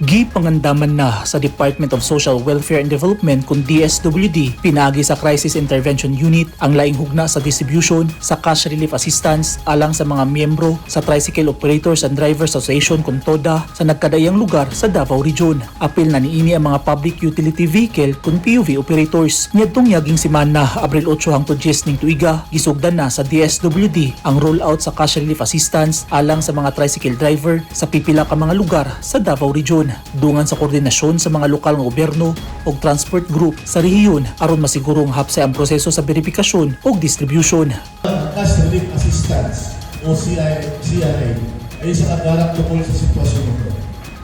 Gipangandaman na sa Department of Social Welfare and Development kung DSWD pinaagi sa Crisis Intervention Unit ang laing hugna sa distribution sa cash relief assistance alang sa mga miyembro sa Tricycle Operators and Drivers Association kung TODA sa nagkadaiyang lugar sa Davao Region. Apil na niini ang mga public utility vehicle kung PUV operators. Niadtong yaging semana, Abril 8 hangtod 10 ning tuiga, gisugdan na sa DSWD ang rollout sa cash relief assistance alang sa mga tricycle driver sa pipila ka mga lugar sa Davao Region. Dungan sa koordinasyon sa mga lokal nga gobyerno ug transport group sa rehiyon aron masigurong hapsay ang proseso sa verifikasyon ug distribution. Ang Cash Relief Assistance o CI, CRA ay isang agarang tungkol sa sitwasyon ito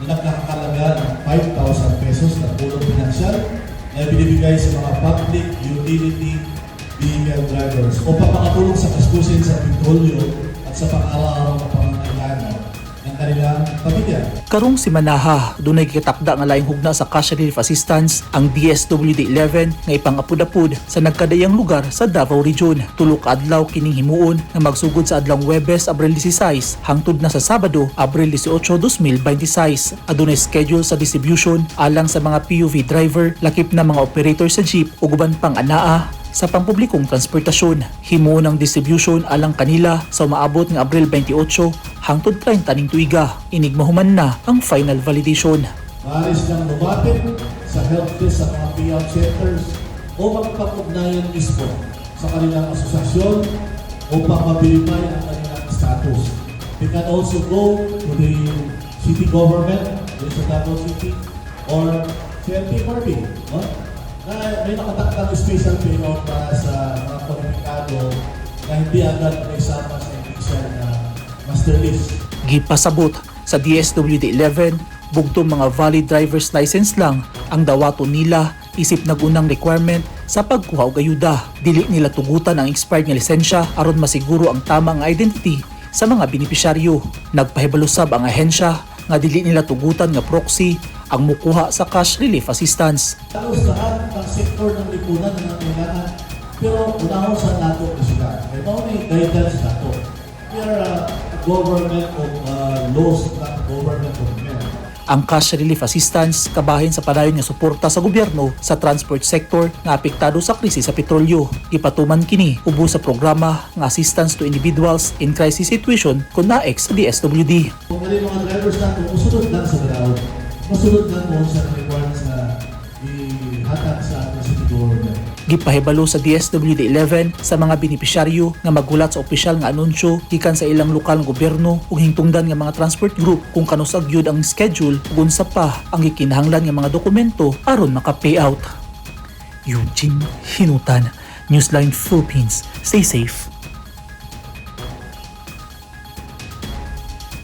na nagkakahalaga ng 5,000 pesos na tulong pinansyal na binibigay sa mga public utility vehicle drivers o papakatulong sa gastusin sa petrolyo at sa pang-araw-araw na pangangailangan ng kanilang pamilya. Karong simanaha, dunay gitakda nga laing hugna sa cash relief assistance ang DSWD 11 nga ipangapud-apud sa nagkadaiyang lugar sa Davao Region. 3 ka adlaw kining himuon nga magsugod sa adlawng Webes, Abril 16, hangtod na sa Sabado, Abril 18, 2026. Adunay schedule sa distribution alang sa mga PUV driver, lakip na mga operator sa jeep ug uban pang anaa sa pampublikong transportasyon. Himuon ang distribution alang kanila sa umaabot nga Abril 28 hangtod 30 ning tuiga. Inig mahuman na ang final validation. Maaari silang lumapit sa help desk sa mga payout centers o makipag-ugnayan mismo sa kanilang asosasyon upang ma-verify ang kanilang status. They can also go to the city government dito sa Davao City or sa LTFRB, no? Na may nakatakdang special payout para sa mga kwalipikado na hindi agad naisama sa initial na master list. Gipasabot sa DSWD 11, bugtong mga valid driver's license lang ang dawaton nila isip nagunang requirement sa pagkuha og ayuda. Dili nila tugutan ang expired nga lisensya aron masiguro ang tama nga identity sa mga benepisyaryo. Nagpahibalo sab ang ahensya nga dili nila tugutan nga proxy ang mukuha sa cash relief assistance. Halos lahat ng sektor ng lipunan na nangangailangan, pero unahon sa nato ni sila. Kay mao ni guidance nato. We are a government of laws, not a government of men. Ang cash relief assistance kabahin sa padayon nga suporta sa gobyerno sa transport sector nga apektado sa krisis sa petrolyo. Gipatuman kini ubos sa programa nga Assistance to Individuals in Crisis Situation kon AICS sa DSWD. Kung ano yung mga drivers nato, musunod lang sa ground. Musunod lang mo sa requirements na ihatag sa ating city government. Gipahibalo sa DSWD 11 sa mga benepisyaryo nga maghulat sa opisyal nga anunsyo gikan sa ilang lokal nga gobyerno ug hingtungdan nga mga transport group kung kanus-a gyud ang schedule ug unsa pa ang gikinahanglan nga mga dokumento aron maka-payout. Eugene Hinutan, Newsline Philippines. Stay safe.